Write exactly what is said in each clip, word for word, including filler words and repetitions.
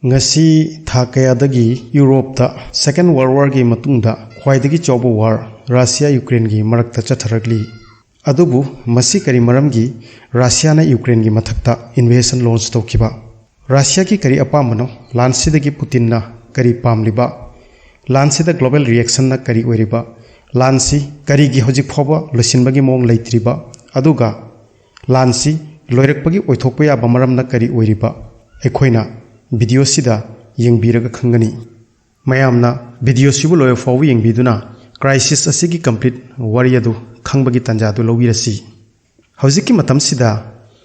ꯉꯁꯤ ꯊꯥ ꯀꯌꯥꯗꯒꯤ ꯌꯨꯔꯣꯞꯇ Second World Warꯒꯤ ꯃꯇꯨꯡꯗ ꯈ꯭ꯋꯥꯏꯗꯒꯤ ꯆꯥꯎꯕ war ꯔꯁꯤꯌꯥ ꯌꯨꯀ꯭ꯔꯦꯟꯒꯤ ꯃꯔꯛꯇ ꯆꯠꯊꯔꯛꯂꯤ꯫ ꯑꯗꯨꯕꯨ ꯃꯁꯤ ꯀꯔꯤ ꯃꯔꯝꯒꯤ ꯔꯁꯤꯌꯥꯅ ꯌꯨꯀ꯭ꯔꯦꯟꯒꯤ ꯃꯊꯛꯇ invasion launch ꯇꯧꯈꯤꯕ? ꯔꯁꯤꯌꯥꯒꯤ ꯀꯔꯤ ꯑꯄꯥꯝꯕꯅꯣ? ꯂꯥꯟꯁꯤꯗꯒꯤ ꯄꯨꯇꯤꯟꯅ ꯀꯔꯤ ꯄꯥꯝꯂꯤꯕ? ꯂꯥꯟꯁꯤꯗ global reactionꯅ ꯀꯔꯤ ꯑꯣꯏꯔꯤꯕ? ꯂꯥꯟꯁꯤ ꯀꯔꯤꯒꯤ ꯍꯧꯖꯤꯛ ꯐꯥꯎꯕ ꯂꯣꯏꯁꯤꯟꯕꯒꯤ ꯃꯑꯣꯡ ꯂꯩꯇ꯭ꯔꯤꯕ? ꯑꯗꯨꯒ ꯂꯥꯟꯁꯤ ꯂꯣꯏꯔꯛꯄꯒꯤ ꯑꯣꯏꯊꯣꯛꯄ ꯌꯥꯕ ꯃꯔꯝꯅ ꯀꯔꯤ ꯑꯣꯏꯔꯤꯕ? ꯑꯩꯈꯣꯏꯅ videoꯁꯤꯗ ꯌꯦꯡꯕꯤꯔꯒ ꯈꯪꯒꯅꯤ꯫ ꯃꯌꯥꯝꯅ videoꯁꯤꯕꯨ ꯂꯣꯏꯕ ꯐꯥꯎꯕ ꯌꯦꯡꯕꯤꯗꯨꯅ crisis ꯑꯁꯤꯒꯤ complete ꯋꯥꯔꯤ ꯑꯗꯨ ꯈꯪꯕꯒꯤ ꯇꯥꯟꯖꯥꯗꯨ ꯂꯧꯕꯤꯔꯁꯤ꯫ ꯍꯧꯖꯤꯛꯀꯤ ꯃꯇꯝꯁꯤꯗ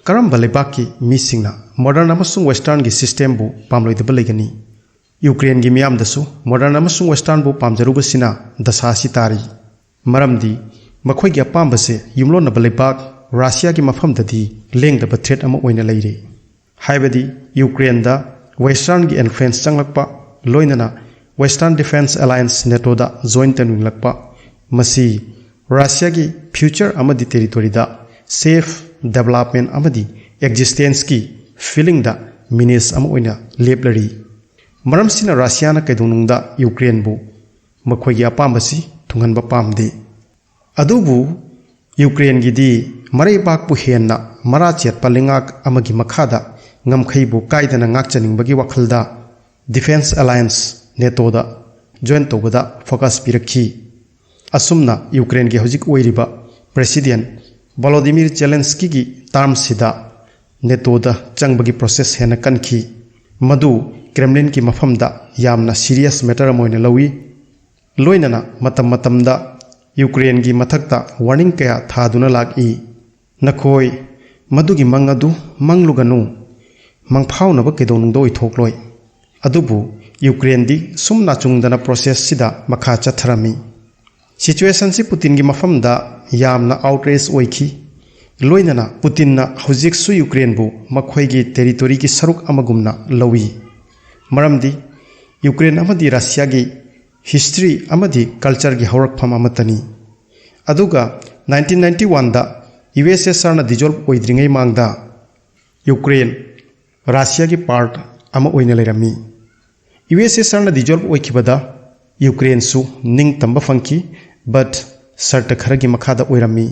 ꯀꯔꯝꯕ ꯂꯩꯕꯥꯛꯀꯤ ꯃꯤꯁꯤꯡꯅ modern ꯑꯃꯁꯨꯡ westernꯒꯤ systemꯕꯨ ꯄꯥꯝꯂꯣꯏꯗꯕ ꯂꯩꯒꯅꯤ? ꯌꯨꯀ꯭ꯔꯦꯟꯒꯤ ꯃꯤꯌꯥꯝꯗꯁꯨ modern ꯑꯃꯁꯨꯡ westernꯕꯨ ꯄꯥꯝꯖꯔꯨꯕꯁꯤꯅ ꯗꯁꯥ ꯑꯁꯤ ꯇꯥꯔꯤ꯫ ꯃꯔꯝꯗꯤ ꯃꯈꯣꯏꯒꯤ ꯑꯄꯥꯝꯕꯁꯦ ꯌꯨꯝꯂꯣꯟꯅꯕ ꯂꯩꯕꯥꯛ ꯔꯁꯤꯌꯥꯒꯤ ꯃꯐꯝꯗꯗꯤ ꯂꯦꯡꯗꯕ threat ꯑꯃ ꯑꯣꯏꯅ ꯂꯩꯔꯦ꯫ ꯍꯥꯏꯕꯗꯤ ꯌꯨꯀ꯭ꯔꯦꯟꯗ westernꯒꯤ influence ꯆꯪꯂꯛꯄ, ꯂꯣꯏꯅꯅ Western Defence Alliance NATOꯗ join ꯇꯧꯅꯤꯡꯂꯛꯄ, ꯃꯁꯤ ꯔꯁꯤꯌꯥꯒꯤ future ꯑꯃꯗꯤ territoryꯗ safe, development ꯑꯃꯗꯤ existenceꯀꯤ feelingꯗ menace ꯑꯃ ꯑꯣꯏꯅ ꯂꯦꯞꯂꯔꯤ꯫ ꯃꯔꯝꯁꯤꯅ ꯔꯁꯤꯌꯥꯅ ꯀꯩꯗꯧꯅꯨꯡꯗ ꯌꯨꯀ꯭ꯔꯦꯟꯕꯨ ꯃꯈꯣꯏꯒꯤ ꯑꯄꯥꯝꯕꯁꯤ ꯊꯨꯡꯍꯟꯕ ꯄꯥꯝꯗꯦ꯫ ꯑꯗꯨꯕꯨ ꯌꯨꯀ꯭ꯔꯦꯟꯒꯤꯗꯤ ꯃꯔꯩꯕꯥꯛꯄꯨ ꯍꯦꯟꯅ ꯃꯔꯥ ꯆꯦꯠꯄ ꯂꯩꯉꯥꯛ ꯑꯃꯒꯤ ꯃꯈꯥꯗ ꯉꯝꯈꯩꯕꯨ ꯀꯥꯏꯗꯅ ꯉꯥꯛꯆꯅꯤꯡꯕꯒꯤ ꯋꯥꯈꯜꯗ Defence Alliance NATOꯗ join ꯇꯧꯕꯗ focus ꯄꯤꯔꯛꯈꯤ꯫ ꯑꯁꯨꯝꯅ ꯌꯨꯀ꯭ꯔꯦꯟꯒꯤ ꯍꯧꯖꯤꯛ ꯑꯣꯏꯔꯤꯕ President Volodymyr Zelenskyꯒꯤ termꯁꯤꯗ NATOꯗ ꯆꯪꯕꯒꯤ process ꯍꯦꯟꯅ ꯀꯟꯈꯤ꯫ ꯃꯗꯨ Kremlinꯒꯤ ꯃꯐꯝꯗ ꯌꯥꯝꯅ serious matter ꯑꯃ ꯑꯣꯏꯅ ꯂꯧꯏ꯫ ꯂꯣꯏꯅꯅ ꯃꯇꯝ ꯃꯇꯝꯗ ꯌꯨꯀ꯭ꯔꯦꯟꯒꯤ ꯃꯊꯛꯇ warning ꯀꯌꯥ ꯊꯥꯗꯨꯅ ꯂꯥꯛꯏ꯫ ꯅꯈꯣꯏ ꯃꯗꯨꯒꯤ ꯃꯪ ꯑꯗꯨ ꯃꯪꯂꯨꯒꯅꯨ, ꯃꯪꯐꯥꯎꯅꯕ ꯀꯩꯗꯧꯅꯨꯡꯗ ꯑꯣꯏꯊꯣꯛꯂꯣꯏ꯫ ꯑꯗꯨꯕꯨ ꯌꯨꯀ꯭ꯔꯦꯟꯗꯤ ꯁꯨꯝ ꯅꯥꯆꯨꯡꯗꯅ processꯁꯤꯗ ꯃꯈꯥ ꯆꯠꯊꯔꯝꯃꯤ꯫ Situationꯁꯤ ꯄꯨꯇꯤꯟꯒꯤ ꯃꯐꯝꯗ ꯌꯥꯝꯅ outrage ꯑꯣꯏꯈꯤ꯫ ꯂꯣꯏꯅꯅ ꯄꯨꯇꯤꯟꯅ ꯍꯧꯖꯤꯛꯁꯨ ꯌꯨꯀ꯭ꯔꯦꯟꯕꯨ ꯃꯈꯣꯏꯒꯤ territoryꯒꯤ ꯁꯔꯨꯛ ꯑꯃꯒꯨꯝꯅ ꯂꯧꯏ꯫ ꯃꯔꯝꯗꯤ ꯌꯨꯀ꯭ꯔꯦꯟ ꯑꯃꯗꯤ ꯔꯁꯤꯌꯥꯒꯤ history ꯑꯃꯗꯤ cultureꯒꯤ ꯍꯧꯔꯛꯐꯝ ꯑꯃꯠꯇꯅꯤ꯫ ꯑꯗꯨꯒ nineteen ninety oneꯗ USSRꯅ dissolve ꯑꯣꯏꯗ꯭ꯔꯤꯉꯩ ꯃꯥꯡꯗ ꯌꯨꯀ꯭ꯔꯦꯟ ꯔꯁꯤꯌꯥꯒꯤ part ꯑꯃ ꯑꯣꯏꯅ ꯂꯩꯔꯝꯃꯤ꯫ ꯌꯨ ꯑꯦꯁ ꯑꯦꯁ ꯑꯥꯔꯅ ꯗꯤꯖꯣꯜꯕ ꯑꯣꯏꯈꯤꯕꯗ ꯌꯨꯀ꯭ꯔꯦꯟꯁꯨ ꯅꯤꯡꯇꯝꯕ ꯐꯪꯈꯤ, ꯕꯠ ꯁꯔꯇ ꯈꯔꯒꯤ ꯃꯈꯥꯗ ꯑꯣꯏꯔꯝꯃꯤ꯫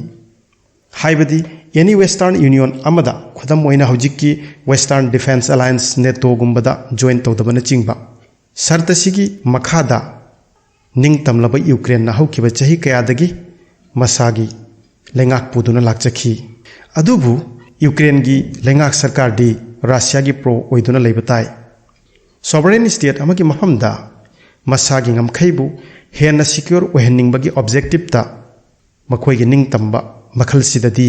ꯍꯥꯏꯕꯗꯤ ꯑꯦꯅꯤ ꯋꯦꯁꯇꯔꯟ ꯌꯨꯅꯤꯌꯟ ꯑꯃꯗ, ꯈꯨꯗꯝ ꯑꯣꯏꯅ ꯍꯧꯖꯤꯛꯀꯤ ꯋꯦꯁꯇꯔꯟ ꯗꯤꯐꯦꯟꯁ ꯑꯦꯂꯥꯌꯟꯁ ꯅꯦꯇꯣꯒꯨꯝꯕꯗ ꯖꯣꯏꯟ ꯇꯧꯗꯕꯅꯆꯤꯡꯕ꯫ ꯁꯔꯇꯁꯤꯒꯤ ꯃꯈꯥꯗ ꯅꯤꯡꯇꯝꯂꯕ ꯌꯨꯀ꯭ꯔꯦꯟꯅ ꯍꯧꯈꯤꯕ ꯆꯍꯤ ꯀꯌꯥꯗꯒꯤ ꯃꯁꯥꯒꯤ ꯂꯩꯉꯥꯛ ꯄꯨꯗꯨꯅ ꯂꯥꯛꯆꯈꯤ꯫ ꯑꯗꯨꯕꯨ ꯌꯨꯀ꯭ꯔꯦꯟꯒꯤ ꯂꯩꯉꯥꯛ ꯁꯔꯀꯥꯔꯗꯤ ꯔꯁꯤꯌꯥꯒꯤ ꯄ꯭ꯔꯣ ꯑꯣꯏꯗꯨꯅ ꯂꯩꯕ ꯇꯥꯏ꯫ ꯁꯣꯚꯔꯦꯟ ꯁ꯭ꯇꯦꯠ ꯑꯃꯒꯤ ꯃꯐꯝꯗ ꯃꯁꯥꯒꯤ ꯉꯝꯈꯩꯕꯨ ꯍꯦꯟꯅ ꯁꯤꯀ꯭ꯌꯣꯔ ꯑꯣꯏꯍꯟꯅꯤꯡꯕꯒꯤ ꯑꯣꯕꯖꯦꯛꯇꯤꯞꯇ ꯃꯈꯣꯏꯒꯤ ꯅꯤꯡꯇꯝꯕ ꯃꯈꯜꯁꯤꯗꯗꯤ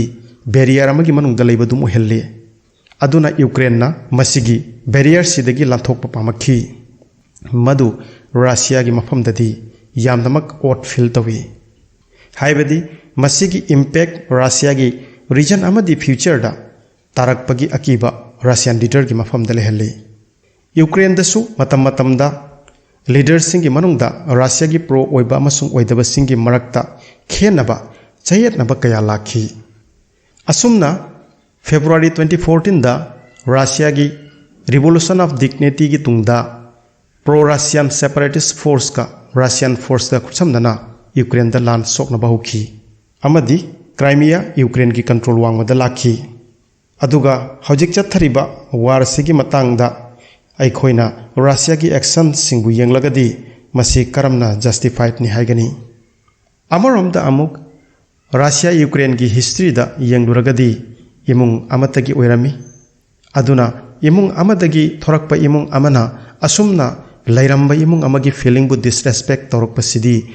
ꯕꯦꯔꯤꯌꯔ ꯑꯃꯒꯤ ꯃꯅꯨꯡꯗ ꯂꯩꯕꯗꯨꯝ ꯑꯣꯏꯍꯜꯂꯤ꯫ ꯑꯗꯨꯅ ꯌꯨꯀ꯭ꯔꯦꯟꯅ ꯃꯁꯤꯒꯤ ꯕꯦꯔꯤꯌꯔꯁꯤꯗꯒꯤ ꯂꯥꯟꯊꯣꯛꯄ ꯄꯥꯝꯂꯛꯈꯤ꯫ ꯃꯗꯨ ꯔꯁꯤꯌꯥꯒꯤ ꯃꯐꯝꯗꯗꯤ ꯌꯥꯝꯅꯃꯛ ꯑꯣꯠ ꯐꯤꯜ ꯇꯧꯏ꯫ ꯍꯥꯏꯕꯗꯤ ꯃꯁꯤꯒꯤ ꯏꯝꯄꯦꯛ ꯔꯁꯤꯌꯥꯒꯤ ꯔꯤꯖꯟ ꯑꯃꯗꯤ ꯐ꯭ꯌꯨꯆꯔꯗ ꯇꯥꯔꯛꯄꯒꯤ ꯑꯀꯤꯕ ꯔꯁꯤꯌꯥꯟ ꯂꯤꯗꯔꯒꯤ ꯃꯐꯝꯗ ꯂꯩꯍꯜꯂꯤ꯫ ꯌꯨꯀ꯭ꯔꯦꯟꯗꯁꯨ ꯃꯇꯝ ꯃꯇꯝꯗ ꯂꯤꯗꯔꯁꯤꯡꯒꯤ ꯃꯅꯨꯡꯗ ꯔꯁꯤꯌꯥꯒꯤ ꯄ꯭ꯔꯣ ꯑꯣꯏꯕ ꯑꯃꯁꯨꯡ ꯑꯣꯏꯗꯕꯁꯤꯡꯒꯤ ꯃꯔꯛꯇ ꯈꯦꯟꯅꯕ, ꯆꯌꯦꯠꯅꯕ ꯀꯌꯥ ꯂꯥꯛꯈꯤ꯫ ꯑꯁꯨꯝꯅ ꯐꯦꯕ꯭ꯔꯨꯋꯥꯔꯤ ꯇ꯭ꯋꯦꯟꯇꯤ ꯐꯣꯔꯇꯤꯟꯗ ꯔꯁꯤꯌꯥꯒꯤ ꯔꯤꯚꯣꯂꯨꯁꯟ ꯑꯣꯐ ꯗꯤꯒꯅꯤꯇꯤꯒꯤ ꯇꯨꯡꯗ ꯄ꯭ꯔꯣ ꯔꯁꯤꯌꯥꯟ ꯁꯦꯄꯔꯦꯇꯤꯁ ꯐꯣꯔꯁꯀ ꯔꯁꯤꯌꯥꯟ ꯐꯣꯔꯁꯀ ꯈꯨꯠꯁꯝꯅꯅ ꯌꯨꯀ꯭ꯔꯦꯟꯗ ꯂꯥꯟ ꯁꯣꯛꯅꯕ ꯍꯧꯈꯤ ꯑꯃꯗꯤ ꯀ꯭ꯔꯥꯏꯃꯤꯌꯥ ꯌꯨꯀ꯭ꯔꯦꯟꯒꯤ ꯀꯟꯇ꯭ꯔꯣꯜ ꯋꯥꯡꯃꯗ ꯂꯥꯛꯈꯤ꯫ ꯑꯗꯨꯒ ꯍꯧꯖꯤꯛ ꯆꯠꯊꯔꯤꯕ ꯋꯥꯔ ꯑꯁꯤꯒꯤ ꯃꯇꯥꯡꯗ ꯑꯩꯈꯣꯏꯅ ꯔꯁꯤꯌꯥꯒꯤ ꯑꯦꯛꯁꯟꯁꯤꯡꯕꯨ ꯌꯦꯡꯂꯒꯗꯤ ꯃꯁꯤ ꯀꯔꯝꯅ ꯖꯁꯇꯤꯐꯥꯏꯗꯅꯤ ꯍꯥꯏꯒꯅꯤ? ꯑꯃꯔꯣꯝꯗ ꯑꯃꯨꯛ ꯔꯁꯤꯌꯥ ꯌꯨꯀ꯭ꯔꯦꯟꯒꯤ ꯍꯤꯁꯇ꯭ꯔꯤꯗ ꯌꯦꯡꯂꯨꯔꯒꯗꯤ ꯏꯃꯨꯡ ꯑꯃꯠꯇꯒꯤ ꯑꯣꯏꯔꯝꯃꯤ꯫ ꯑꯗꯨꯅ ꯏꯃꯨꯡ ꯑꯃꯗꯒꯤ ꯊꯣꯔꯛꯄ ꯏꯃꯨꯡ ꯑꯃꯅ ꯑꯁꯨꯝꯅ ꯂꯩꯔꯝꯕ ꯏꯃꯨꯡ ꯑꯃꯒꯤ ꯐꯤꯂꯤꯡꯕꯨ ꯗꯤꯁꯔꯦꯁꯄꯦꯛ ꯇꯧꯔꯛꯄꯁꯤꯗꯤ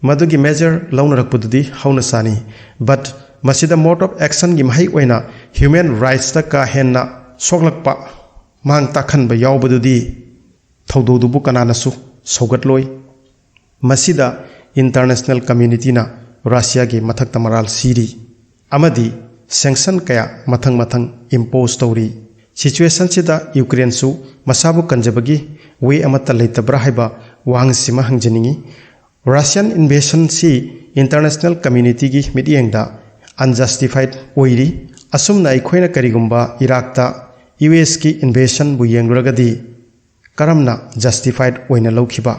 ꯃꯗꯨꯒꯤ ꯃꯦꯖꯔ ꯂꯧꯅꯔꯛꯄꯗꯨꯗꯤ ꯍꯧꯅꯁꯥꯅꯤ꯫ ꯕꯠ ꯃꯁꯤꯗ ꯃꯣꯗ ꯑꯣꯐ ꯑꯦꯛꯁꯟꯒꯤ ꯃꯍꯩ ꯑꯣꯏꯅ ꯍ꯭ꯌꯨꯃꯦꯟ ꯔꯥꯏꯠꯁꯇ ꯀꯥ ꯍꯦꯟꯅ ꯁꯣꯛꯂꯛꯄ, ꯃꯥꯡ ꯇꯥꯛꯍꯟꯕ ꯌꯥꯎꯕꯗꯨꯗꯤ ꯊꯧꯗꯣꯛꯗꯨꯕꯨ ꯀꯅꯥꯅꯁꯨ ꯁꯧꯒꯠꯂꯣꯏ꯫ ꯃꯁꯤꯗ ꯏꯟꯇꯔꯅꯦꯁꯅꯦꯜ ꯀꯝꯃ꯭ꯌꯨꯅꯤꯇꯤꯅ ꯔꯁꯤꯌꯥꯒꯤ ꯃꯊꯛꯇ ꯃꯔꯥꯜ ꯁꯤꯔꯤ ꯑꯃꯗꯤ ꯁꯦꯡꯁꯟ ꯀꯌꯥ ꯃꯊꯪ ꯃꯊꯪ ꯏꯝꯄꯣꯖ ꯇꯧꯔꯤ꯫ ꯁꯤꯆꯨꯋꯦꯁꯟꯁꯤꯗ ꯌꯨꯀ꯭ꯔꯦꯟꯁꯨ ꯃꯁꯥꯕꯨ ꯀꯟꯖꯕꯒꯤ ꯋꯦ ꯑꯃꯠꯇ ꯂꯩꯇꯕ꯭ꯔꯥ ꯍꯥꯏꯕ ꯋꯥꯍꯪꯁꯤꯃ ꯍꯪꯖꯅꯤꯡꯏ꯫ ꯔꯁꯤꯌꯥꯟ ꯏꯟꯚꯦꯁꯟꯁꯤ ꯏꯟꯇꯔꯅꯦꯁꯅꯦꯜ ꯀꯝꯃ꯭ꯌꯨꯅꯤꯇꯤꯒꯤ ꯃꯤꯠꯌꯦꯡꯗ ꯑꯟꯖꯁꯇꯤꯐꯥꯏꯗ ꯑꯣꯏꯔꯤ꯫ ꯑꯁꯨꯝꯅ ꯑꯩꯈꯣꯏꯅ ꯀꯔꯤꯒꯨꯝꯕ ꯏꯔꯥꯛꯇ ꯌꯨ ꯑꯦꯁꯀꯤ ꯏꯟꯚꯦꯁꯟꯕꯨ ꯌꯦꯡꯂꯨꯔꯒꯗꯤ ꯀꯔꯝꯅ ꯖꯁꯇꯤꯐꯥꯏꯠ ꯑꯣꯏꯅ ꯂꯧꯈꯤꯕ?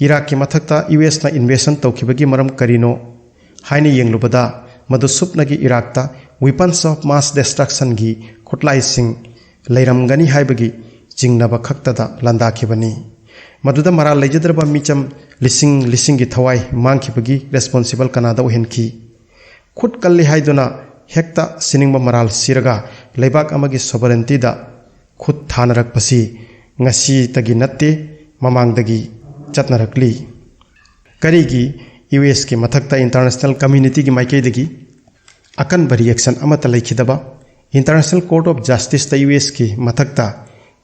ꯏꯔꯥꯛꯀꯤ ꯃꯊꯛꯇ ꯌꯨ ꯑꯦꯁꯅ ꯏꯟꯚꯦꯁꯟ ꯇꯧꯈꯤꯕꯒꯤ ꯃꯔꯝ ꯀꯔꯤꯅꯣ ꯍꯥꯏꯅ ꯌꯦꯡꯂꯨꯕꯗ, ꯃꯗꯨ ꯁꯨꯞꯅꯒꯤ ꯏꯔꯥꯛꯇ weapons of mass destructionꯒꯤ ꯈꯨꯠꯂꯥꯏꯁꯤꯡ ꯂꯩꯔꯝꯒꯅꯤ ꯍꯥꯏꯕꯒꯤ ꯆꯤꯡꯅꯕ ꯈꯛꯇꯗ ꯂꯥꯟꯗꯥꯈꯤꯕꯅꯤ꯫ ꯃꯗꯨꯗ ꯃꯔꯥꯜ ꯂꯩꯖꯗ꯭ꯔꯕ ꯃꯤꯆꯝ ꯂꯤꯁꯤꯡ ꯂꯤꯁꯤꯡꯒꯤ ꯊꯋꯥꯏ ꯃꯥꯡꯈꯤꯕꯒꯤ ꯔꯦꯁꯄꯣꯟꯁꯤꯕꯜ ꯀꯅꯥꯗ ꯑꯣꯏꯍꯟꯈꯤ? ꯈꯨꯠ ꯀꯜꯂꯤ ꯍꯥꯏꯗꯨꯅ ꯍꯦꯛꯇ ꯁꯤꯅꯤꯡꯕ ꯃꯔꯥꯜ ꯁꯤꯔꯒ ꯂꯩꯕꯥꯛ ꯑꯃꯒꯤ ꯁꯣꯚꯔꯦꯟꯇꯤꯗ ꯈꯨꯠ ꯊꯥꯅꯔꯛꯄꯁꯤ ꯉꯁꯤꯇꯒꯤ ꯅꯠꯇꯦ, ꯃꯃꯥꯡꯗꯒꯤ ꯆꯠꯅꯔꯛꯂꯤ꯫ ꯀꯔꯤꯒꯤ ꯌꯨ ꯑꯦꯁꯀꯤ ꯃꯊꯛꯇ ꯏꯟꯇꯔꯅꯦꯁꯅꯦꯜ ꯀꯝꯃ꯭ꯌꯨꯅꯤꯇꯤꯒꯤ ꯃꯥꯏꯀꯩꯗꯒꯤ ꯑꯀꯟꯕ ꯔꯤꯑꯦꯛꯁꯟ ꯑꯃꯠꯇ ꯂꯩꯈꯤꯗꯕ? ꯏꯟꯇꯔꯅꯦꯁꯅꯦꯜ ꯀꯣꯔꯠ ꯑꯣꯐ ꯖꯁꯇꯤꯁꯇ ꯌꯨ ꯑꯦꯁꯀꯤ ꯃꯊꯛꯇ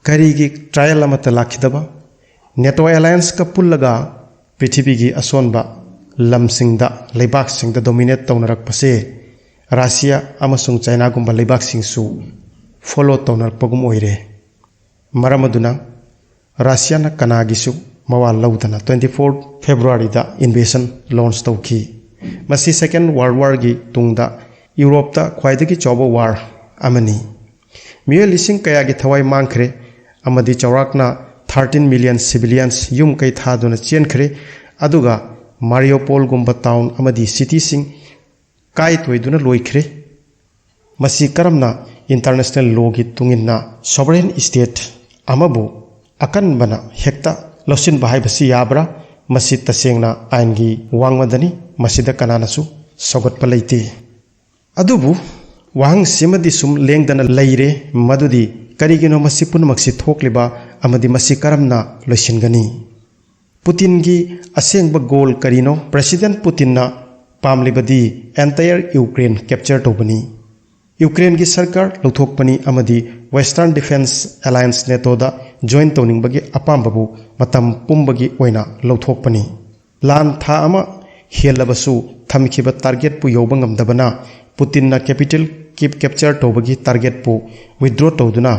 ꯀꯔꯤꯒꯤ ꯇ꯭ꯔꯥꯌꯦꯜ ꯑꯃꯠꯇ ꯂꯥꯛꯈꯤꯗꯕ? ꯅꯦꯇꯣ ꯑꯦꯂꯥꯌꯟꯁꯀ ꯄꯨꯜꯂꯒ ꯄ꯭ꯔꯤꯊꯤꯕꯤꯒꯤ ꯑꯁꯣꯟꯕ ꯂꯝꯁꯤꯡꯗ, ꯂꯩꯕꯥꯛꯁꯤꯡꯗ ꯗꯣꯃꯤꯅꯦꯠ ꯇꯧꯅꯔꯛꯄꯁꯦ ꯔꯁꯤꯌꯥ ꯑꯃꯁꯨꯡ ꯆꯥꯏꯅꯥꯒꯨꯝꯕ ꯂꯩꯕꯥꯛꯁꯤꯡꯁꯨ ꯐꯣꯂꯣ ꯇꯧꯅꯔꯛꯄꯒꯨꯝ ꯑꯣꯏꯔꯦ꯫ ꯃꯔꯝ ꯑꯗꯨꯅ ꯔꯁꯤꯌꯥꯅ ꯀꯅꯥꯒꯤꯁꯨ ꯃꯋꯥ ꯂꯧꯗꯅ twenty four Februaryꯗ ꯏꯟꯚꯦꯁꯟ ꯂꯣꯟꯆ ꯇꯧꯈꯤ꯫ ꯃꯁꯤ Second World Warꯒꯤ ꯇꯨꯡꯗ ꯌꯨꯔꯣꯞꯇ ꯈ꯭ꯋꯥꯏꯗꯒꯤ ꯆꯥꯎꯕ ꯋꯥꯔ ꯑꯃꯅꯤ꯫ ꯃꯤꯑꯣꯏ ꯂꯤꯁꯤꯡ ꯀꯌꯥꯒꯤ ꯊꯋꯥꯏ ꯃꯥꯡꯈ꯭ꯔꯦ ꯑꯃꯗꯤ ꯆꯥꯎꯔꯥꯛꯅ thirteen million civilians ꯌꯨꯝ ꯀꯩ ꯊꯥꯗꯨꯅ ꯆꯦꯟꯈ꯭ꯔꯦ, ꯑꯗꯨꯒ ꯃꯥꯔꯤꯌꯣꯄꯣꯜꯒꯨꯝꯕ ꯇꯥꯎꯟ ꯑꯃꯗꯤ ꯁꯤꯇꯤꯁꯤꯡ ꯀꯥꯏ ꯇꯣꯏꯗꯨꯅ ꯂꯣꯏꯈ꯭ꯔꯦ꯫ ꯃꯁꯤ ꯀꯔꯝꯅ ꯏꯟꯇꯔꯅꯦꯁꯅꯦꯜ ꯂꯣꯒꯤ ꯇꯨꯡꯏꯟꯅ ꯁꯣꯚꯔꯦꯟ ꯁ꯭ꯇꯦꯠ ꯑꯃꯕꯨ ꯑꯀꯟꯕꯅ ꯍꯦꯛꯇ ꯂꯧꯁꯤꯟꯕ ꯍꯥꯏꯕꯁꯤ ꯌꯥꯕ꯭ꯔꯥ? ꯃꯁꯤ ꯇꯁꯦꯡꯅ ꯑꯥꯏꯟꯒꯤ ꯋꯥꯡꯃꯗꯅꯤ, ꯃꯁꯤꯗ ꯀꯅꯥꯅꯁꯨ ꯁꯧꯒꯠꯄ ꯂꯩꯇꯦ꯫ ꯑꯗꯨꯕꯨ ꯋꯥꯍꯪꯁꯤꯃꯗꯤ ꯁꯨꯝ ꯂꯦꯡꯗꯅ ꯂꯩꯔꯦ, ꯃꯗꯨꯗꯤ ꯀꯔꯤꯒꯤꯅꯣ ꯃꯁꯤ ꯄꯨꯝꯅꯃꯛꯁꯤ ꯊꯣꯛꯂꯤꯕ ꯑꯃꯗꯤ ꯃꯁꯤ ꯀꯔꯝꯅ ꯂꯣꯏꯁꯤꯟꯒꯅꯤ? ꯄꯨꯇꯤꯟꯒꯤ ꯑꯁꯦꯡꯕ ꯒꯣꯜ ꯀꯔꯤꯅꯣ? ꯄ꯭ꯔꯦꯁꯤꯗꯦꯟꯠ ꯄꯨꯇꯤꯟꯅ ꯄꯥꯝꯂꯤꯕꯗꯤ ꯑꯦꯟꯇꯥꯌꯔ ꯌꯨꯀ꯭ꯔꯦꯟ ꯀꯦꯞꯆꯔ ꯇꯧꯕꯅꯤ, ꯌꯨꯀ꯭ꯔꯦꯟꯒꯤ ꯁꯔꯀꯥꯔ ꯂꯧꯊꯣꯛꯄꯅꯤ ꯑꯃꯗꯤ ꯋꯦꯁꯇꯔꯟ ꯗꯤꯐꯦꯟꯁ ꯑꯦꯂꯥꯌꯟꯁ ꯅꯦꯇꯣꯗ ꯖꯣꯏꯟ ꯇꯧꯅꯤꯡꯕꯒꯤ ꯑꯄꯥꯝꯕꯕꯨ ꯃꯇꯝ ꯄꯨꯝꯕꯒꯤ ꯑꯣꯏꯅ ꯂꯧꯊꯣꯛꯄꯅꯤ꯫ ꯂꯥꯟ ꯊꯥ ꯑꯃ ꯍꯦꯜꯂꯕꯁꯨ ꯊꯝꯈꯤꯕ ꯇꯥꯔꯒꯦꯠꯄꯨ ꯌꯧꯕ ꯉꯝꯗꯕꯅ ꯄꯨꯇꯤꯟꯅ ꯀꯦꯄꯤꯇꯦꯜ ꯀꯤꯞ ꯀꯦꯞꯆꯔ ꯇꯧꯕꯒꯤ ꯇꯥꯔꯒꯦꯠꯄꯨ ꯋꯤꯗ꯭ꯔꯣ ꯇꯧꯗꯨꯅ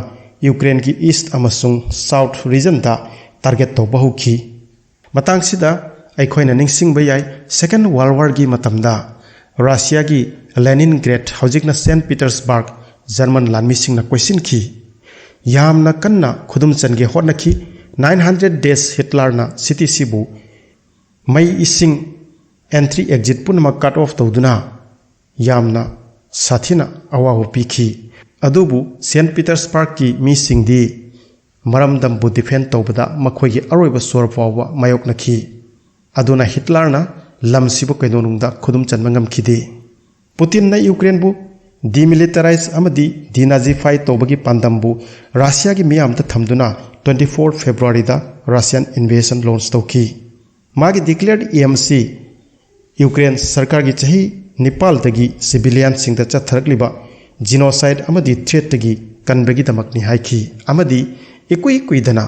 ꯌꯨꯀ꯭ꯔꯦꯟꯒꯤ ꯏꯁ꯭ꯠ ꯑꯃꯁꯨꯡ ꯁꯥꯎꯊ ꯔꯤꯖꯟꯗ ꯇꯥꯔꯒꯦꯠ ꯇꯧꯕ ꯍꯧꯈꯤ꯫ ꯃꯇꯥꯡꯁꯤꯗ ꯑꯩꯈꯣꯏꯅ ꯅꯤꯡꯁꯤꯡꯕ ꯌꯥꯏ, Second World Warꯒꯤ ꯃꯇꯝꯗ ꯔꯁꯤꯌꯥꯒꯤ ꯂꯦꯅꯤꯟꯒ꯭ꯔꯦꯗ, ꯍꯧꯖꯤꯛꯅ ꯁꯦꯟꯠ ꯄꯤꯇꯔꯁꯕꯔꯒ, ꯖꯔꯃꯟ ꯂꯥꯟꯃꯤꯁꯤꯡꯅ ꯀꯣꯏꯁꯤꯟꯈꯤ꯫ ꯌꯥꯝꯅ ꯀꯟꯅ ꯈꯨꯗꯨꯝ ꯆꯟꯒꯦ ꯍꯣꯠꯅꯈꯤ꯫ Nine hundred days ꯍꯤꯠꯂꯔꯅ ꯁꯤꯇꯤꯁꯤꯕꯨ ꯃꯩ, ꯏꯁꯤꯡ, entry exit ꯄꯨꯝꯅꯃꯛ cut off ꯇꯧꯗꯨꯅ ꯌꯥꯝꯅ ꯁꯥꯊꯤꯅ ꯑꯋꯥꯕ ꯄꯤꯈꯤ꯫ ꯑꯗꯨꯕꯨ ꯁꯦꯟꯠ ꯄꯤꯇꯔꯁꯕꯔꯒꯀꯤ ꯃꯤꯁꯤꯡꯗꯤ ꯃꯔꯝꯗꯝꯕꯨ defend ꯇꯧꯕꯗ ꯃꯈꯣꯏꯒꯤ ꯑꯔꯣꯏꯕ ꯁꯣꯔ ꯐꯥꯎꯕ ꯃꯥꯌꯣꯛꯅꯈꯤ꯫ ꯑꯗꯨꯅ ꯍꯤꯠꯂꯔꯅ ꯂꯝꯁꯤꯕꯨ ꯀꯩꯗꯧꯅꯨꯡꯗ ꯈꯨꯗꯨꯝ ꯆꯟꯕ ꯉꯝꯈꯤꯗꯦ꯫ ꯄꯨꯇꯤꯟꯅ ꯌꯨꯀ꯭ꯔꯦꯟꯕꯨ demilitarize ꯑꯃꯗꯤ denazify ꯇꯧꯕꯒꯤ ꯄꯥꯟꯗꯝꯕꯨ ꯔꯁꯤꯌꯥꯒꯤ ꯃꯤꯌꯥꯝꯗ ꯊꯝꯗꯨꯅ twenty four Februaryꯗ Russian invasion launch ꯇꯧꯈꯤ꯫ ꯃꯥꯒꯤ declared aimꯁꯤ ꯌꯨꯀ꯭ꯔꯦꯟ ꯁꯔꯀꯥꯔꯒꯤ ꯆꯍꯤ ꯅꯤꯄꯥꯜꯗꯒꯤ civilianꯁꯤꯡꯗ ꯆꯠꯊꯔꯛꯂꯤꯕ genocide ꯑꯃꯗꯤ threatꯇꯒꯤ ꯀꯟꯕꯒꯤꯗꯃꯛꯅꯤ ꯍꯥꯏꯈꯤ, ꯑꯃꯗꯤ ꯏꯀꯨꯏ ꯀꯨꯏꯗꯅ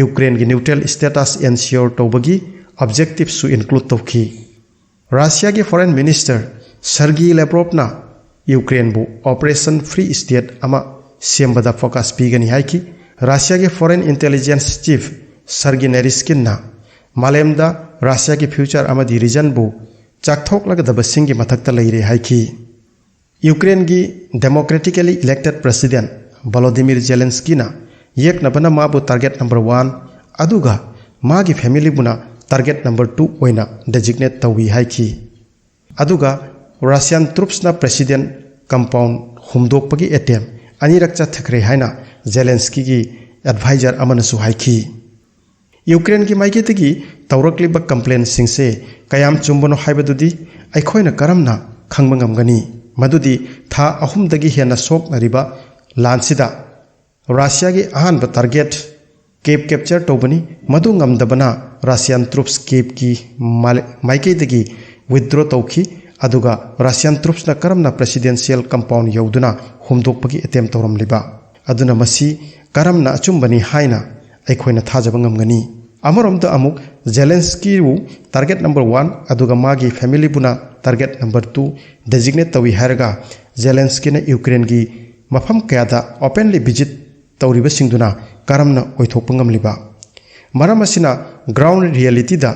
ꯌꯨꯀ꯭ꯔꯦꯟꯒꯤ neutral status ensure ꯇꯧꯕꯒꯤ objectiveꯁꯨ include ꯇꯧꯈꯤ꯫ ꯔꯁꯤꯌꯥꯒꯤ Foreign Minister Sergei Lavrovꯅ ꯌꯨꯀ꯭ꯔꯦꯟꯕꯨ Operation Free State ꯑꯃ ꯁꯦꯝꯕꯗ focus ꯄꯤꯒꯅꯤ ꯍꯥꯏꯈꯤ꯫ ꯔꯁꯤꯌꯥꯒꯤ Foreign Intelligence Chief Sergei Naryshkinꯅ ꯃꯥꯂꯦꯝꯗ ꯔꯁꯤꯌꯥꯒꯤ future ꯑꯃꯗꯤ regionꯕꯨ ꯆꯥꯛꯊꯣꯛꯂꯒꯗꯕꯁꯤꯡꯒꯤ ꯃꯊꯛꯇ ꯂꯩꯔꯦ ꯍꯥꯏꯈꯤ꯫ ꯌꯨꯀ꯭ꯔꯦꯟꯒꯤ democratically elected President Volodymyr Zelenskyꯅ ꯌꯦꯛꯅꯕꯅ ꯃꯥꯕꯨ target number one ꯑꯗꯨꯒ ꯃꯥꯒꯤ familyꯕꯨꯅ target number two ꯑꯣꯏꯅ designate ꯇꯧꯏ ꯍꯥꯏꯈꯤ꯫ ꯑꯗꯨꯒ Russian troopsꯅ President compound ꯍꯨꯝꯗꯣꯛꯄꯒꯤ attempt ꯑꯅꯤꯔꯛ ꯆꯠꯊꯈ꯭ꯔꯦ ꯍꯥꯏꯅ ꯖꯦꯂꯦꯟꯁꯀꯤꯒꯤ advisor ꯑꯃꯅꯁꯨ ꯍꯥꯏꯈꯤ꯫ ꯌꯨꯀ꯭ꯔꯦꯟꯒꯤ ꯃꯥꯏꯀꯩꯗꯒꯤ ꯇꯧꯔꯛꯂꯤꯕ complaintꯁꯤꯡꯁꯦ ꯀꯌꯥꯝ ꯆꯨꯝꯕꯅꯣ ꯍꯥꯏꯕꯗꯨꯗꯤ ꯑꯩꯈꯣꯏꯅ ꯀꯔꯝꯅ ꯈꯪꯕ ꯉꯝꯒꯅꯤ? ꯃꯗꯨꯗꯤ ꯊꯥ ꯑꯍꯨꯝꯗꯒꯤ ꯍꯦꯟꯅ ꯁꯣꯛꯅꯔꯤꯕ ꯂꯥꯟꯁꯤꯗ ꯔꯁꯤꯌꯥꯒꯤ ꯑꯍꯥꯟꯕ target Kyiv capture ꯇꯧꯕꯅꯤ꯫ ꯃꯗꯨ ꯉꯝꯗꯕꯅ Russian troops Kyivꯀꯤ ꯃꯥꯏ-, ꯃꯥꯏꯀꯩꯗꯒꯤ withdraw ꯇꯧꯈꯤ꯫ ꯑꯗꯨꯒ Russian troopsꯅ ꯀꯔꯝꯅ presidential compound ꯌꯧꯗꯨꯅ ꯍꯨꯝꯗꯣꯛꯄꯒꯤ attempt ꯇꯧꯔꯝꯂꯤꯕ? ꯑꯗꯨꯅ ꯃꯁꯤ ꯀꯔꯝꯅ ꯑꯆꯨꯝꯕꯅꯤ ꯍꯥꯏꯅ ꯑꯩꯈꯣꯏꯅ ꯊꯥꯖꯕ ꯉꯝꯒꯅꯤ? ꯑꯃꯔꯣꯝꯗ ꯑꯃꯨꯛ ꯖꯦꯂꯦꯟꯁꯀꯤꯕꯨ target number one ꯑꯗꯨꯒ ꯃꯥꯒꯤ familyꯕꯨꯅ target number two designate ꯇꯧꯏ ꯍꯥꯏꯔꯒ ꯖꯦꯂꯦꯟꯁꯀꯤꯅ ꯌꯨꯀ꯭ꯔꯦꯟꯒꯤ ꯃꯐꯝ ꯀꯌꯥꯗ openly visit ꯇꯧꯔꯤꯕꯁꯤꯡꯗꯨꯅ ꯀꯔꯝꯅ ꯑꯣꯏꯊꯣꯛꯄ ꯉꯝꯂꯤꯕ? ꯃꯔꯝ ꯑꯁꯤꯅ ground realityꯗ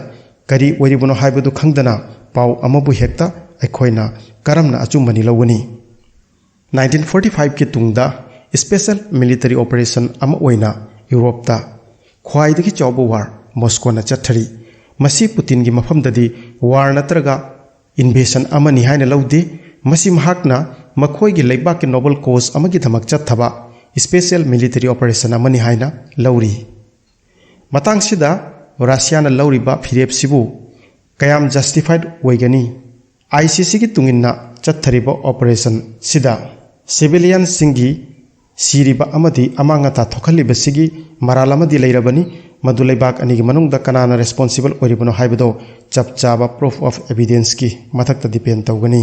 ꯀꯔꯤ ꯑꯣꯏꯔꯤꯕꯅꯣ ꯍꯥꯏꯕꯗꯨ ꯈꯪꯗꯅ ꯄꯥꯎ ꯑꯃꯕꯨ ꯍꯦꯛꯇ ꯑꯩꯈꯣꯏꯅ ꯀꯔꯝꯅ ꯑꯆꯨꯝꯕꯅꯤ ꯂꯧꯒꯅꯤ? Nineteen forty fiveꯀꯤ ꯇꯨꯡꯗ Special Military Operation ꯑꯃ ꯑꯣꯏꯅ ꯌꯨꯔꯣꯞꯇ ꯈ꯭ꯋꯥꯏꯗꯒꯤ ꯆꯥꯎꯕ ꯋꯥꯔ ꯃꯣꯁꯀꯣꯅ ꯆꯠꯊꯔꯤ꯫ ꯃꯁꯤ ꯄꯨꯇꯤꯟꯒꯤ ꯃꯐꯝꯗꯗꯤ ꯋꯥꯔ ꯅꯠꯇ꯭ꯔꯒ ꯏꯟꯚꯦꯁꯟ ꯑꯃꯅꯤ ꯍꯥꯏꯅ ꯂꯧꯗꯦ꯫ ꯃꯁꯤ ꯃꯍꯥꯛꯅ ꯃꯈꯣꯏꯒꯤ ꯂꯩꯕꯥꯛꯀꯤ ꯅꯣꯕꯦꯜ ꯀꯣꯖ ꯑꯃꯒꯤꯗꯃꯛ ꯆꯠꯊꯕ ꯏꯁꯄꯦꯁꯦꯜ ꯃꯤꯂꯤꯇꯔꯤ ꯑꯣꯄꯔꯦꯁꯟ ꯑꯃꯅꯤ ꯍꯥꯏꯅ ꯂꯧꯔꯤ꯫ ꯃꯇꯥꯡꯁꯤꯗ ꯔꯁꯤꯌꯥꯅ ꯂꯧꯔꯤꯕ ꯐꯤꯔꯦꯞꯁꯤꯕꯨ ꯀꯌꯥꯝ ꯖꯁꯇꯤꯐꯥꯏꯗ ꯑꯣꯏꯒꯅꯤ? ꯑꯥꯏ ꯁꯤ ꯁꯤꯒꯤ ꯇꯨꯡꯏꯟꯅ ꯆꯠꯊꯔꯤꯕ ꯑꯣꯄꯔꯦꯁꯟꯁꯤꯗ ꯁꯤꯚꯤꯂꯤꯌꯟꯁꯤꯡꯒꯤ ꯁꯤꯔꯤꯕ ꯑꯃꯗꯤ ꯑꯃꯥꯡ ꯑꯇꯥ ꯊꯣꯛꯍꯜꯂꯤꯕꯁꯤꯒꯤ ꯃꯔꯥꯜ ꯑꯃꯗꯤ ꯂꯩꯔꯕꯅꯤ꯫ ꯃꯗꯨ ꯂꯩꯕꯥꯛ ꯑꯅꯤꯒꯤ ꯃꯅꯨꯡꯗ ꯀꯅꯥꯅ ꯔꯦꯁꯄꯣꯟꯁꯤꯕꯜ ꯑꯣꯏꯔꯤꯕꯅꯣ ꯍꯥꯏꯕꯗꯨ ꯆꯞ ꯆꯥꯕ ꯄ꯭ꯔꯨꯐ ꯑꯣꯐ ꯑꯦꯚꯤꯗꯦꯟꯁꯀꯤ ꯃꯊꯛꯇ ꯗꯤꯄꯦꯟ ꯇꯧꯒꯅꯤ꯫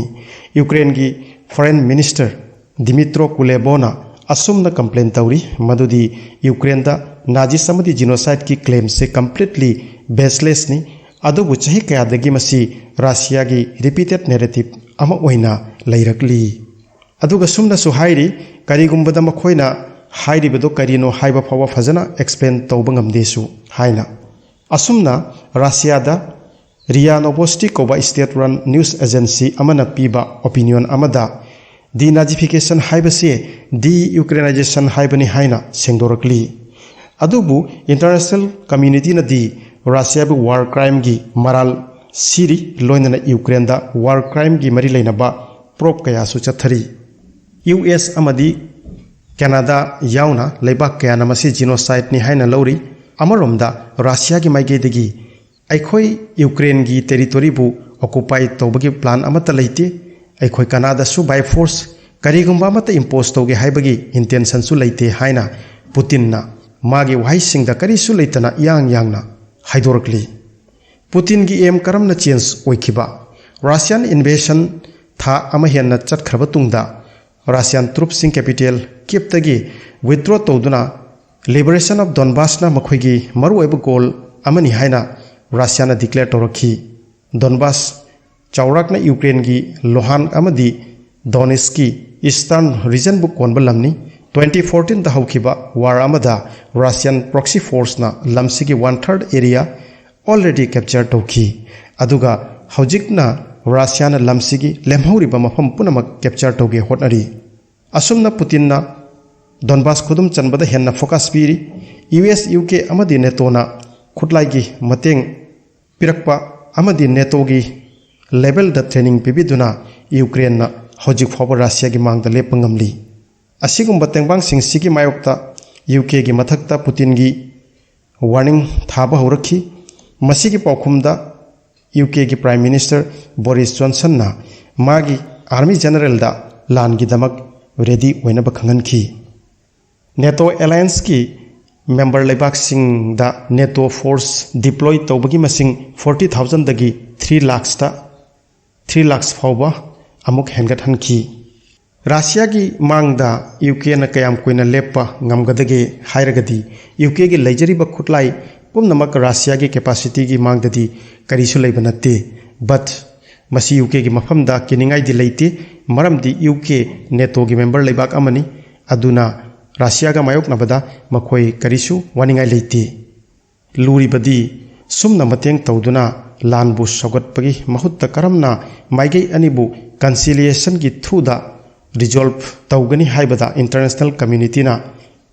ꯌꯨꯀ꯭ꯔꯦꯟꯒꯤ ꯐꯣꯔꯦꯟ ꯃꯤꯅꯤꯁꯇꯔ ꯗꯤꯃꯤꯇ꯭ꯔꯣ ꯀꯨꯂꯦꯕꯣꯅ ꯑꯁꯨꯝꯅ ꯀꯝꯄ꯭ꯂꯦꯟ ꯇꯧꯔꯤ, ꯃꯗꯨꯗꯤ ꯌꯨꯀ꯭ꯔꯦꯟꯗ ꯅꯥꯖꯤꯁ ꯑꯃꯗꯤ ꯖꯤꯅꯣꯁꯥꯏꯗꯀꯤ ꯀ꯭ꯂꯦꯝꯁꯦ ꯀꯝꯄ꯭ꯂꯤꯠꯂꯤ ꯕꯦꯁꯂꯦꯁꯅꯤ꯫ ꯑꯗꯨꯕꯨ ꯆꯍꯤ ꯀꯌꯥꯗꯒꯤ ꯃꯁꯤ ꯔꯁꯤꯌꯥꯒꯤ ꯔꯤꯄꯤꯇꯦꯗ ꯅꯦꯔꯦꯇꯤꯚ ꯑꯃ ꯑꯣꯏꯅ ꯂꯩꯔꯛꯂꯤ꯫ ꯑꯗꯨꯒ ꯁꯨꯝꯅꯁꯨ ꯍꯥꯏꯔꯤ, ꯀꯔꯤꯒꯨꯝꯕꯗ ꯃꯈꯣꯏꯅ ꯍꯥꯏꯔꯤꯕꯗꯨ ꯀꯔꯤꯅꯣ ꯍꯥꯏꯕ ꯐꯥꯎꯕ ꯐꯖꯅ ꯑꯦꯛꯁꯄ꯭ꯂꯦꯟ ꯇꯧꯕ ꯉꯝꯗꯦꯁꯨ ꯍꯥꯏꯅ꯫ ꯑꯁꯨꯝꯅ ꯔꯁꯤꯌꯥꯗ ꯔꯤꯌꯥ ꯅꯣꯕꯣꯁꯇꯤ ꯀꯧꯕ ꯁ꯭ꯇꯦꯠ ꯔꯟ ꯅ꯭ꯌꯨꯁ ꯑꯦꯖꯦꯟꯁꯤ ꯑꯃꯅ ꯄꯤꯕ ꯑꯣꯄꯤꯅꯤꯌꯟ ꯑꯃꯗ ꯗꯤꯅꯥꯖꯤꯐꯤꯀꯦꯁꯟ ꯍꯥꯏꯕꯁꯤ ꯗꯤꯌꯨꯀ꯭ꯔꯦꯅꯥꯏꯖꯦꯁꯟ ꯍꯥꯏꯕꯅꯤ ꯍꯥꯏꯅ ꯁꯦꯡꯗꯣꯔꯛꯂꯤ꯫ ꯑꯗꯨꯕꯨ ꯏꯟꯇꯔꯅꯦꯁꯅꯦꯜ ꯀꯝꯃ꯭ꯌꯨꯅꯤꯇꯤꯅꯗꯤ ꯔꯁꯤꯌꯥꯕꯨ ꯋꯥꯔ ꯀ꯭ꯔꯥꯏꯝꯒꯤ ꯃꯔꯥꯜ ꯁꯤꯔꯤ, ꯂꯣꯏꯅꯅ ꯌꯨꯀ꯭ꯔꯦꯟꯗ ꯋꯥꯔ ꯀ꯭ꯔꯥꯏꯝꯒꯤ ꯃꯔꯤ ꯂꯩꯅꯕ ꯄ꯭ꯔꯣꯞ ꯀꯌꯥꯁꯨ ꯆꯠꯊꯔꯤ꯫ ꯌꯨ ꯑꯦꯁ ꯑꯃꯗꯤ ꯀꯦꯅꯥꯗꯥ ꯌꯥꯎꯅ ꯂꯩꯕꯥꯛ ꯀꯌꯥꯅ ꯃꯁꯤ ꯖꯤꯅꯣꯁꯥꯏꯗꯅꯤ ꯍꯥꯏꯅ ꯂꯧꯔꯤ꯫ ꯑꯃꯔꯣꯝꯗ ꯔꯁꯤꯌꯥꯒꯤ ꯃꯥꯏꯀꯩꯗꯒꯤ ꯑꯩꯈꯣꯏ ꯌꯨꯀ꯭ꯔꯦꯟꯒꯤ ꯇꯦꯔꯤꯇꯣꯔꯤꯕꯨ ꯑꯣꯀꯨꯄꯥꯏ ꯇꯧꯕꯒꯤ ꯄ꯭ꯂꯥꯟ ꯑꯃꯠꯇ ꯂꯩꯇꯦ꯫ ꯑꯩꯈꯣꯏ ꯀꯅꯥꯗꯁꯨ ꯕꯥꯏ ꯐꯣꯔꯁ ꯀꯔꯤꯒꯨꯝꯕ ꯑꯃꯠꯇ ꯏꯝꯄꯣꯁ ꯇꯧꯒꯦ ꯍꯥꯏꯕꯒꯤ ꯏꯟꯇꯦꯟꯁꯟꯁꯨ ꯂꯩꯇꯦ ꯍꯥꯏꯅ ꯄꯨꯇꯤꯟꯅ ꯃꯥꯒꯤ ꯋꯥꯍꯩꯁꯤꯡꯗ ꯀꯔꯤꯁꯨ ꯂꯩꯇꯅ ꯏꯌꯥꯡ ꯌꯥꯡꯅ ꯍꯥꯏꯗꯣꯔꯛꯂꯤ꯫ ꯄꯨꯇꯤꯟꯒꯤ ꯑꯦꯝ ꯀꯔꯝꯅ ꯆꯦꯟꯖ ꯑꯣꯏꯈꯤꯕ? ꯔꯁꯤꯌꯥꯟ ꯏꯟꯚꯦꯁꯟ ꯊꯥ ꯑꯃ ꯍꯦꯟꯅ ꯆꯠꯈ꯭ꯔꯕ ꯇꯨꯡꯗ ꯔꯁꯤꯌꯥꯟ ꯇ꯭ꯔꯨꯞꯁꯤꯡ ꯀꯦꯄꯤꯇꯦꯜ ꯀꯤꯞꯇꯒꯤ ꯋꯤꯊꯗ꯭ꯔꯣ ꯇꯧꯗꯨꯅ ꯂꯤꯕꯔꯦꯁꯟ ꯑꯣꯐ ꯗꯣꯟꯕꯥꯁꯅ ꯃꯈꯣꯏꯒꯤ ꯃꯔꯨꯑꯣꯏꯕ ꯒꯣꯜ ꯑꯃꯅꯤ ꯍꯥꯏꯅ ꯔꯁꯤꯌꯥꯅ ꯗꯤꯀ꯭ꯂꯦꯌꯔ ꯇꯧꯔꯛꯈꯤ꯫ ꯗꯣꯟꯕꯥꯁ ꯆꯥꯎꯔꯥꯛꯅ ꯌꯨꯀ꯭ꯔꯦꯟꯒꯤ ꯂꯨꯍꯥꯟ ꯑꯃꯗꯤ ꯗꯣꯅꯦꯁꯀꯤ ꯏꯁꯇꯔꯟ ꯔꯤꯖꯟꯕꯨ ꯀꯣꯟꯕ ꯂꯝꯅꯤ꯫ ꯇ꯭ꯋꯦꯟꯇꯤ ꯐꯣꯔꯇꯤꯟꯗ ꯍꯧꯈꯤꯕ ꯋꯥꯔ ꯑꯃꯗ ꯔꯁꯤꯌꯥꯟ ꯄ꯭ꯔꯣꯛꯁꯤ ꯐꯣꯔꯁꯅ ꯂꯝꯁꯤꯒꯤ one third area already capture ꯇꯧꯈꯤ꯫ ꯑꯗꯨꯒ ꯍꯧꯖꯤꯛꯅ ꯔꯁꯤꯌꯥꯅ ꯂꯝꯁꯤꯒꯤ ꯂꯦꯝꯍꯧꯔꯤꯕ ꯃꯐꯝ ꯄꯨꯝꯅꯃꯛ ꯀꯦꯞꯆꯔ ꯇꯧꯒꯦ ꯍꯣꯠꯅꯔꯤ꯫ ꯑꯁꯨꯝꯅ ꯄꯨꯇꯤꯟꯅ ꯗꯣꯟꯕꯥꯁ ꯈꯨꯗꯨꯝ ꯆꯟꯕꯗ ꯍꯦꯟꯅ ꯐꯣꯀꯁ ꯄꯤꯔꯤ꯫ ꯌꯨ ꯑꯦꯁ, ꯌꯨ ꯀꯦ ꯑꯃꯗꯤ ꯅꯦꯇꯣꯅ ꯈꯨꯠꯂꯥꯏꯒꯤ ꯃꯇꯦꯡ ꯄꯤꯔꯛꯄ ꯑꯃꯗꯤ ꯅꯦꯇꯣꯒꯤ ꯂꯦꯚꯦꯜꯗ ꯇ꯭ꯔꯦꯅꯤꯡ ꯄꯤꯕꯤꯗꯨꯅ ꯌꯨꯀ꯭ꯔꯦꯟꯅ ꯍꯧꯖꯤꯛ ꯐꯥꯎꯕ ꯔꯁꯤꯌꯥꯒꯤ ꯃꯥꯡꯗ ꯂꯦꯞꯄ ꯉꯝꯂꯤ꯫ ꯑꯁꯤꯒꯨꯝꯕ ꯇꯦꯡꯕꯥꯡꯁꯤꯡꯁꯤꯒꯤ ꯃꯥꯌꯣꯛꯇ ꯌꯨ ꯀꯦꯒꯤ ꯃꯊꯛꯇ ꯄꯨꯇꯤꯟꯒꯤ ꯋꯥꯔꯅꯤꯡ ꯊꯥꯕ ꯍꯧꯔꯛꯈꯤ꯫ ꯃꯁꯤꯒꯤ ꯄꯥꯎꯈꯨꯝꯗ ꯌꯨ ꯀꯦꯒꯤ ꯄ꯭ꯔꯥꯏꯝ ꯃꯤꯅꯤꯁꯇꯔ ꯕꯣꯔꯤꯁ ꯖꯣꯟꯁꯟꯅ ꯃꯥꯒꯤ ꯑꯥꯔꯃꯤ ꯖꯦꯅꯔꯦꯜꯗ ꯂꯥꯟꯒꯤꯗꯃꯛ ꯔꯦꯗꯤ ꯑꯣꯏꯅꯕ ꯈꯪꯍꯟꯈꯤ꯫ ꯅꯦꯇꯣ ꯑꯦꯂꯥꯌꯟꯁꯀꯤ ꯃꯦꯝꯕꯔ ꯂꯩꯕꯥꯛꯁꯤꯡꯗ ꯅꯦꯇꯣ ꯐꯣꯔꯁ ꯗꯤꯄ꯭ꯂꯣꯏ ꯇꯧꯕꯒꯤ ꯃꯁꯤꯡ ꯐꯣꯔꯇꯤ ꯊꯥꯎꯖꯟꯗꯒꯤ ꯊ꯭ꯔꯤ ꯂꯥꯛꯁꯇ, ꯊ꯭ꯔꯤ ꯂꯥꯛꯁ ꯐꯥꯎꯕ ꯑꯃꯨꯛ ꯍꯦꯟꯒꯠꯍꯟꯈꯤ꯫ ꯔꯁꯤꯌꯥꯒꯤ ꯃꯥꯡꯗ ꯌꯨ ꯀꯦꯅ ꯀꯌꯥꯝ ꯀꯨꯏꯅ ꯂꯦꯞꯄ ꯉꯝꯒꯗꯒꯦ ꯍꯥꯏꯔꯒꯗꯤ, ꯌꯨ ꯀꯦꯒꯤ ꯂꯩꯖꯔꯤꯕ ꯈꯨꯠꯂꯥꯏ ꯄꯨꯝꯅꯃꯛ ꯔꯁꯤꯌꯥꯒꯤ ꯀꯦꯄꯥꯁꯤꯇꯤꯒꯤ ꯃꯥꯡꯗꯗꯤ ꯀꯔꯤꯁꯨ ꯂꯩꯕ ꯅꯠꯇꯦ꯫ But ꯃꯁꯤ ꯌꯨ ꯀꯦꯒꯤ ꯃꯐꯝꯗ ꯀꯤꯅꯤꯡꯉꯥꯏꯗꯤ ꯂꯩꯇꯦ, ꯃꯔꯝꯗꯤ ꯌꯨ ꯀꯦ ꯅꯦꯇꯣꯒꯤ ꯃꯦꯝꯕꯔ ꯂꯩꯕꯥꯛ ꯑꯃꯅꯤ꯫ ꯑꯗꯨꯅ ꯔꯁꯤꯌꯥꯒ ꯃꯥꯌꯣꯛꯅꯕꯗ ꯃꯈꯣꯏ ꯀꯔꯤꯁꯨ ꯋꯥꯅꯤꯡꯉꯥꯏ ꯂꯩꯇꯦ꯫ ꯂꯨꯔꯤꯕꯗꯤ ꯁꯨꯝꯅ ꯃꯇꯦꯡ ꯇꯧꯗꯨꯅ ꯂꯥꯟꯕꯨ ꯁꯧꯒꯠꯄꯒꯤ ꯃꯍꯨꯠꯇ ꯀꯔꯝꯅ ꯃꯥꯏꯀꯩ ꯑꯅꯤꯕꯨ ꯀꯟꯁꯤꯂꯤꯌꯦꯁꯟꯒꯤ ꯊ꯭ꯔꯨꯗ ꯔꯤꯖꯣꯜꯚ ꯇꯧꯒꯅꯤ ꯍꯥꯏꯕꯗ ꯏꯟꯇꯔꯅꯦꯁꯅꯦꯜ ꯀꯝꯃ꯭ꯌꯨꯅꯤꯇꯤꯅ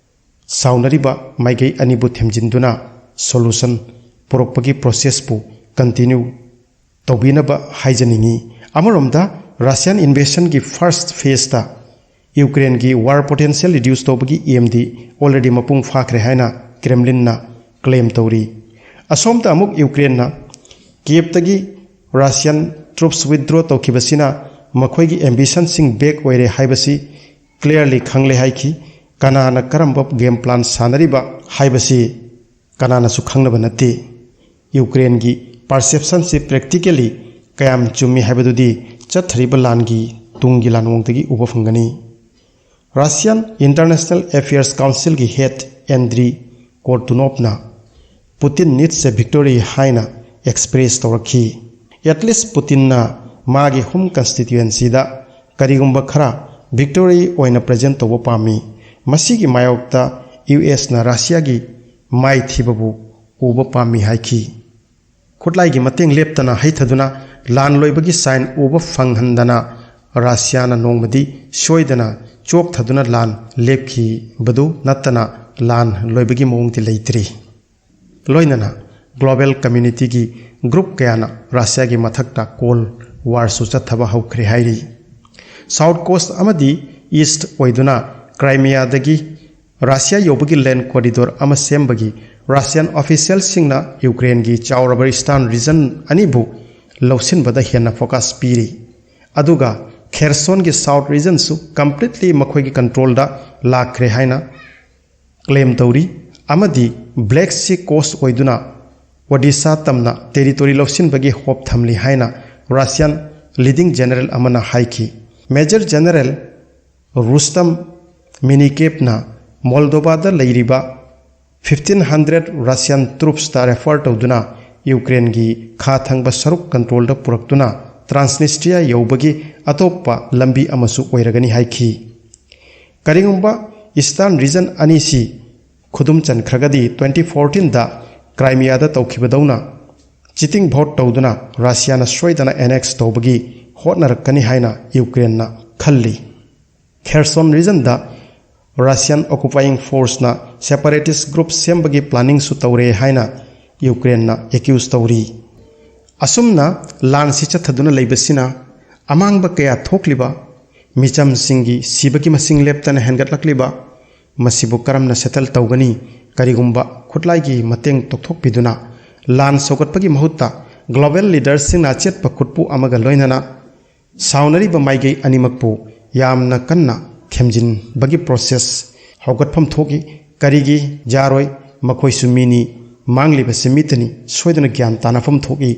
ꯁꯥꯎꯅꯔꯤꯕ ꯃꯥꯏꯀꯩ ꯑꯅꯤꯕꯨ ꯊꯦꯝꯖꯤꯟꯗꯨꯅ ꯁꯣꯂꯨꯁꯟ ꯄꯨꯔꯛꯄꯒꯤ ꯄ꯭ꯔꯣꯁꯦꯁꯄꯨ ꯀꯟꯇꯤꯅ꯭ꯌꯨ ꯇꯧꯕꯤꯅꯕ ꯍꯥꯏꯖꯅꯤꯡꯏ꯫ ꯑꯃꯔꯣꯝꯗ, ꯔꯁꯤꯌꯥꯟ ꯏꯟꯚꯦꯁꯟꯒꯤ ꯐꯥꯔꯁꯠ ꯐꯦꯖꯇ ꯌꯨꯀ꯭ꯔꯦꯟꯒꯤ ꯋꯥꯔ ꯄꯣꯇꯦꯟꯁꯤꯌꯦꯜ ꯔꯤꯗ꯭ꯌꯨꯁ ꯇꯧꯕꯒꯤ ꯑꯦꯝꯗꯤ ꯑꯣꯜꯔꯦꯗꯤ ꯃꯄꯨꯡ ꯐꯥꯈ꯭ꯔꯦ ꯍꯥꯏꯅ ꯀ꯭ꯔꯦꯝꯂꯤꯟꯅ ꯀ꯭ꯂꯦꯝ ꯇꯧꯔꯤ꯫ ꯑꯁꯣꯝꯗ ꯑꯃꯨꯛ ꯌꯨꯀ꯭ꯔꯦꯟꯅ ꯀꯤꯌꯦꯞꯇꯒꯤ ꯔꯁꯤꯌꯥꯟ ꯇ꯭ꯔꯨꯞꯁ ꯋꯤꯊꯗ꯭ꯔꯣ ꯇꯧꯈꯤꯕꯁꯤꯅ ꯃꯈꯣꯏꯒꯤ ꯑꯦꯝꯕꯤꯁꯟꯁꯤꯡ ꯕꯦꯛ ꯑꯣꯏꯔꯦ ꯍꯥꯏꯕꯁꯤ ꯀ꯭ꯂꯤꯌꯔꯂꯤ ꯈꯪꯂꯦ ꯍꯥꯏꯈꯤ꯫ ꯀꯅꯥꯅ ꯀꯔꯝꯕ ꯒꯦꯝ ꯄ꯭ꯂꯥꯟ ꯁꯥꯟꯅꯔꯤꯕ ꯍꯥꯏꯕꯁꯤ ꯀꯅꯥꯅꯁꯨ ꯈꯪꯅꯕ ꯅꯠꯇꯦ꯫ ꯌꯨꯀ꯭ꯔꯦꯟꯒꯤ ꯄꯔꯁꯦꯞꯁꯟꯁꯤ ꯄ꯭ꯔꯦꯛꯇꯤꯀꯦꯜꯂꯤ ꯀꯌꯥꯝ ꯆꯨꯝꯃꯤ ꯍꯥꯏꯕꯗꯨꯗꯤ ꯆꯠꯊꯔꯤꯕ ꯂꯥꯟꯒꯤ ꯇꯨꯡꯒꯤ ꯂꯥꯟꯑꯣꯡꯗꯒꯤ ꯎꯕ ꯐꯪꯒꯅꯤ꯫ ꯔꯁꯤꯌꯥꯟ ꯏꯟꯇꯔꯅꯦꯁꯅꯦꯜ ꯑꯦꯐꯤꯌꯔꯁ ꯀꯥꯎꯟꯁꯤꯜꯒꯤ ꯍꯦꯗ ꯑꯦꯟꯗ꯭ꯔꯤ ꯀꯣꯔꯇꯨꯅꯣꯞꯅ "Putin needs a victory" ꯍꯥꯏꯅ ꯑꯦꯛꯁꯄ꯭ꯔꯦꯁ ꯇꯧꯔꯛꯈꯤ꯫ ꯑꯦꯠꯂꯤꯁ ꯄꯨꯇꯤꯟꯅ ꯃꯥꯒꯤ ꯍꯣꯝ ꯀꯟꯁꯇꯤꯇ꯭ꯌꯨꯑꯦꯟꯁꯤꯗ ꯀꯔꯤꯒꯨꯝꯕ ꯈꯔ ꯚꯤꯛꯇꯣꯔꯤ ꯑꯣꯏꯅ ꯄ꯭ꯔꯦꯖꯦꯟ ꯇꯧꯕ ꯄꯥꯝꯃꯤ꯫ ꯃꯁꯤꯒꯤ ꯃꯥꯌꯣꯛꯇ ꯌꯨ ꯑꯦꯁꯅ ꯔꯁꯤꯌꯥꯒꯤ ꯃꯥꯏꯊꯤꯕꯕꯨ ꯎꯕ ꯄꯥꯝꯃꯤ ꯍꯥꯏꯈꯤ꯫ ꯈꯨꯠꯂꯥꯏꯒꯤ ꯃꯇꯦꯡ ꯂꯦꯞꯇꯅ ꯍꯩꯊꯗꯨꯅ ꯂꯥꯟ ꯂꯣꯏꯕꯒꯤ ꯁꯥꯏꯟ ꯎꯕ ꯐꯪꯍꯟꯗꯅ ꯔꯁꯤꯌꯥꯅ ꯅꯣꯡꯃꯗꯤ ꯁꯣꯏꯗꯅ ꯆꯣꯛꯊꯗꯨꯅ ꯂꯥꯟ ꯂꯦꯞꯈꯤꯕꯗꯨ ꯅꯠꯇꯅ ꯂꯥꯟ ꯂꯣꯏꯕꯒꯤ ꯃꯑꯣꯡꯗꯤ ꯂꯩꯇ꯭ꯔꯤ꯫ ꯂꯣꯏꯅꯅ global communityꯒꯤ group ꯀꯌꯥꯅ ꯔꯁꯤꯌꯥꯒꯤ ꯃꯊꯛꯇ cold warꯁꯨ ꯆꯠꯊꯕ ꯍꯧꯈ꯭ꯔꯦ ꯍꯥꯏꯔꯤ꯫ South coast ꯑꯃꯗꯤ east ꯑꯣꯏꯗꯨꯅ ꯀ꯭ꯔꯥꯏꯃꯤꯌꯥꯗꯒꯤ ꯔꯁꯤꯌꯥ ꯌꯧꯕꯒꯤ land corridor ꯑꯃ ꯁꯦꯝꯕꯒꯤ Russian officialꯁꯤꯡꯅ ꯌꯨꯀ꯭ꯔꯦꯟꯒꯤ ꯆꯥꯎꯔꯕ eastern region ꯑꯅꯤꯕꯨ ꯂꯧꯁꯤꯟꯕꯗ ꯍꯦꯟꯅ focus ꯄꯤꯔꯤ꯫ ꯑꯗꯨꯒ ꯈꯦꯔꯁꯣꯟꯒꯤ south regionꯁꯨ completely ꯃꯈꯣꯏꯒꯤ controlꯗ ꯂꯥꯛꯈ꯭ꯔꯦ ꯍꯥꯏꯅ claim ꯇꯧꯔꯤ ꯑꯃꯗꯤ Black Sea coast ꯑꯣꯏꯗꯨꯅ ꯑꯣꯗꯤꯁꯥ ꯇꯝꯅ territory ꯂꯧꯁꯤꯟꯕꯒꯤ hope ꯊꯝꯂꯤ ꯍꯥꯏꯅ Russian leading general ꯑꯃꯅ ꯍꯥꯏꯈꯤ꯫ Major General Rustam Minikevꯅ ꯃꯣꯜꯗꯣꯚꯥꯗ ꯂꯩꯔꯤꯕ fifteen hundred Russian troopsꯇ refer ꯇꯧꯗꯨꯅ ꯌꯨꯀ꯭ꯔꯦꯟꯒꯤ ꯈꯥ ꯊꯪꯕ ꯁꯔꯨꯛ controlꯗ ꯄꯨꯔꯛꯇꯨꯅ Transnistria ꯌꯧꯕꯒꯤ ꯑꯇꯣꯞꯄ ꯂꯝꯕꯤ ꯑꯃꯁꯨ ꯑꯣꯏꯔꯒꯅꯤ ꯍꯥꯏꯈꯤ꯫ ꯀꯔꯤꯒꯨꯝꯕ eastern region ꯑꯅꯤꯁꯤ ꯈꯨꯗꯨꯝ ꯆꯟꯈ꯭ꯔꯒꯗꯤ twenty fourteenꯗ ꯀ꯭ꯔꯥꯏꯃꯤꯌꯥꯗ ꯇꯧꯈꯤꯕꯗꯧꯅ cheating vote ꯇꯧꯗꯨꯅ ꯔꯁꯤꯌꯥꯅ ꯁꯣꯏꯗꯅ annex ꯇꯧꯕꯒꯤ ꯍꯣꯠꯅꯔꯛꯀꯅꯤ ꯍꯥꯏꯅ ꯌꯨꯀ꯭ꯔꯦꯟꯅ ꯈꯜꯂꯤ꯫ ꯈꯦꯔꯁꯣꯟ regionꯗ Russian occupying forceꯅ separatist group ꯁꯦꯝꯕꯒꯤ planningꯁꯨ ꯇꯧꯔꯦ ꯍꯥꯏꯅ ꯌꯨꯀ꯭ꯔꯦꯟꯅ accuse ꯇꯧꯔꯤ꯫ ꯑꯁꯨꯝꯅ ꯂꯥꯟꯁꯤ ꯆꯠꯊꯗꯨꯅ ꯂꯩꯕꯁꯤꯅ ꯑꯃꯥꯡꯕ ꯀꯌꯥ ꯊꯣꯛꯂꯤꯕ, ꯃꯤꯆꯝꯁꯤꯡꯒꯤ ꯁꯤꯕꯒꯤ ꯃꯁꯤꯡ ꯂꯦꯞꯇꯅ ꯍꯦꯟꯒꯠꯂꯛꯂꯤꯕ, ꯃꯁꯤꯕꯨ ꯀꯔꯝꯅ settle ꯇꯧꯒꯅꯤ? ꯀꯔꯤꯒꯨꯝꯕ ꯈꯨꯠꯂꯥꯏꯒꯤ ꯃꯇꯦꯡ ꯇꯣꯛꯊꯣꯛꯄꯤꯗꯨꯅ ꯂꯥꯟ ꯁꯧꯒꯠꯄꯒꯤ ꯃꯍꯨꯠꯇ global leaderꯁꯤꯡꯅ ꯑꯆꯦꯠꯄ ꯈꯨꯠꯄꯨ ꯑꯃꯒ ꯂꯣꯏꯅꯅ ꯁꯥꯎꯅꯔꯤꯕ ꯃꯥꯏꯀꯩ ꯑꯅꯤꯃꯛꯄꯨ ꯌꯥꯝꯅ ꯀꯟꯅ ꯊꯦꯝꯖꯤꯟꯕꯒꯤ process ꯍꯧꯒꯠꯐꯝ ꯊꯣꯛꯏ꯫ ꯀꯔꯤꯒꯤ ꯌꯥꯔꯣꯏ? ꯃꯈꯣꯏꯁꯨ ꯃꯤꯅꯤ, ꯃꯥꯡꯂꯤꯕꯁꯤ ꯃꯤꯇꯅꯤ, ꯁꯣꯏꯗꯅ ꯒ꯭ꯌꯥꯟ ꯇꯥꯅꯐꯝ ꯊꯣꯛꯏ꯫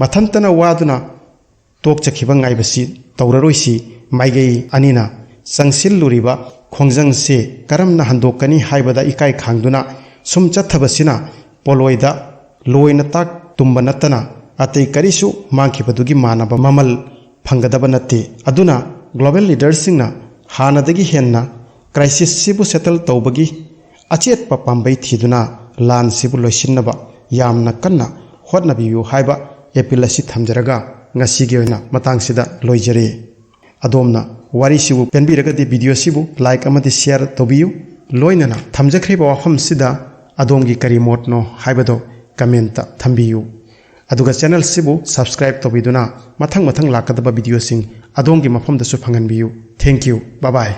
ꯃꯊꯟꯇꯅ ꯋꯥꯗꯨꯅ ꯇꯣꯛꯆꯈꯤꯕ ꯉꯥꯏꯕꯁꯤ ꯇꯧꯔꯔꯣꯏꯁꯤ꯫ ꯃꯥꯏꯀꯩ ꯑꯅꯤꯅ ꯆꯪꯁꯤꯜꯂꯨꯔꯤꯕ ꯈꯣꯡꯖꯪꯁꯤ ꯀꯔꯝꯅ ꯍꯟꯗꯣꯛꯀꯅꯤ ꯍꯥꯏꯕꯗ ꯏꯀꯥꯏ ꯈꯥꯡꯗꯨꯅ ꯁꯨꯝ ꯆꯠꯊꯕꯁꯤꯅ ꯄꯣꯂꯣꯏꯗ ꯂꯣꯏꯅ ꯇꯥꯛ ꯇꯨꯝꯕ ꯅꯠꯇꯅ ꯑꯇꯩ ꯀꯔꯤꯁꯨ ꯃꯥꯡꯈꯤꯕꯗꯨꯒꯤ ꯃꯥꯟꯅꯕ ꯃꯃꯜ ꯐꯪꯒꯗꯕ ꯅꯠꯇꯦ꯫ ꯑꯗꯨꯅ global leaderꯁꯤꯡꯅ ꯍꯥꯟꯅꯗꯒꯤ ꯍꯦꯟꯅ crisisꯁꯤꯕꯨ settle ꯇꯧꯕꯒꯤ ꯑꯆꯦꯠꯄ ꯄꯥꯝꯕꯩ ꯊꯤꯗꯨꯅ ꯂꯥꯟꯁꯤꯕꯨ ꯂꯣꯏꯁꯤꯟꯅꯕ ꯌꯥꯝꯅ ꯀꯟꯅ ꯍꯣꯠꯅꯕꯤꯌꯨ ꯍꯥꯏꯕ appeal ꯑꯁꯤ ꯊꯝꯖꯔꯒ ꯉꯁꯤꯒꯤ ꯑꯣꯏꯅ ꯃꯇꯥꯡꯁꯤꯗ ꯂꯣꯏꯖꯔꯦ꯫ ꯑꯗꯣꯝꯅ ꯋꯥꯔꯤꯁꯤꯕꯨ ꯄꯦꯟꯕꯤꯔꯒꯗꯤ video ꯁꯤꯕꯨ like ꯑꯃꯗꯤ share ꯇꯧꯕꯤꯌꯨ꯫ ꯂꯣꯏꯅꯅ ꯊꯝꯖꯈ꯭ꯔꯤꯕ ꯋꯥꯐꯝꯁꯤꯗ ꯑꯗꯣꯝꯒꯤ ꯀꯔꯤ ꯃꯣꯠꯅꯣ ꯍꯥꯏꯕꯗꯣ comment ꯇ ꯊꯝꯕꯤꯌꯨ꯫ ꯑꯗꯨꯒ channel ꯁꯤꯕꯨ subscribe ꯇꯧꯕꯤꯗꯨꯅ ꯃꯊꯪ ꯃꯊꯪ ꯂꯥꯛꯀꯗꯕ video ꯁꯤꯡ ꯑꯗꯣꯝꯒꯤ ꯃꯐꯝꯗꯁꯨ ꯐꯪꯍꯟꯕꯤꯌꯨ꯫ Thank you. Bye bye.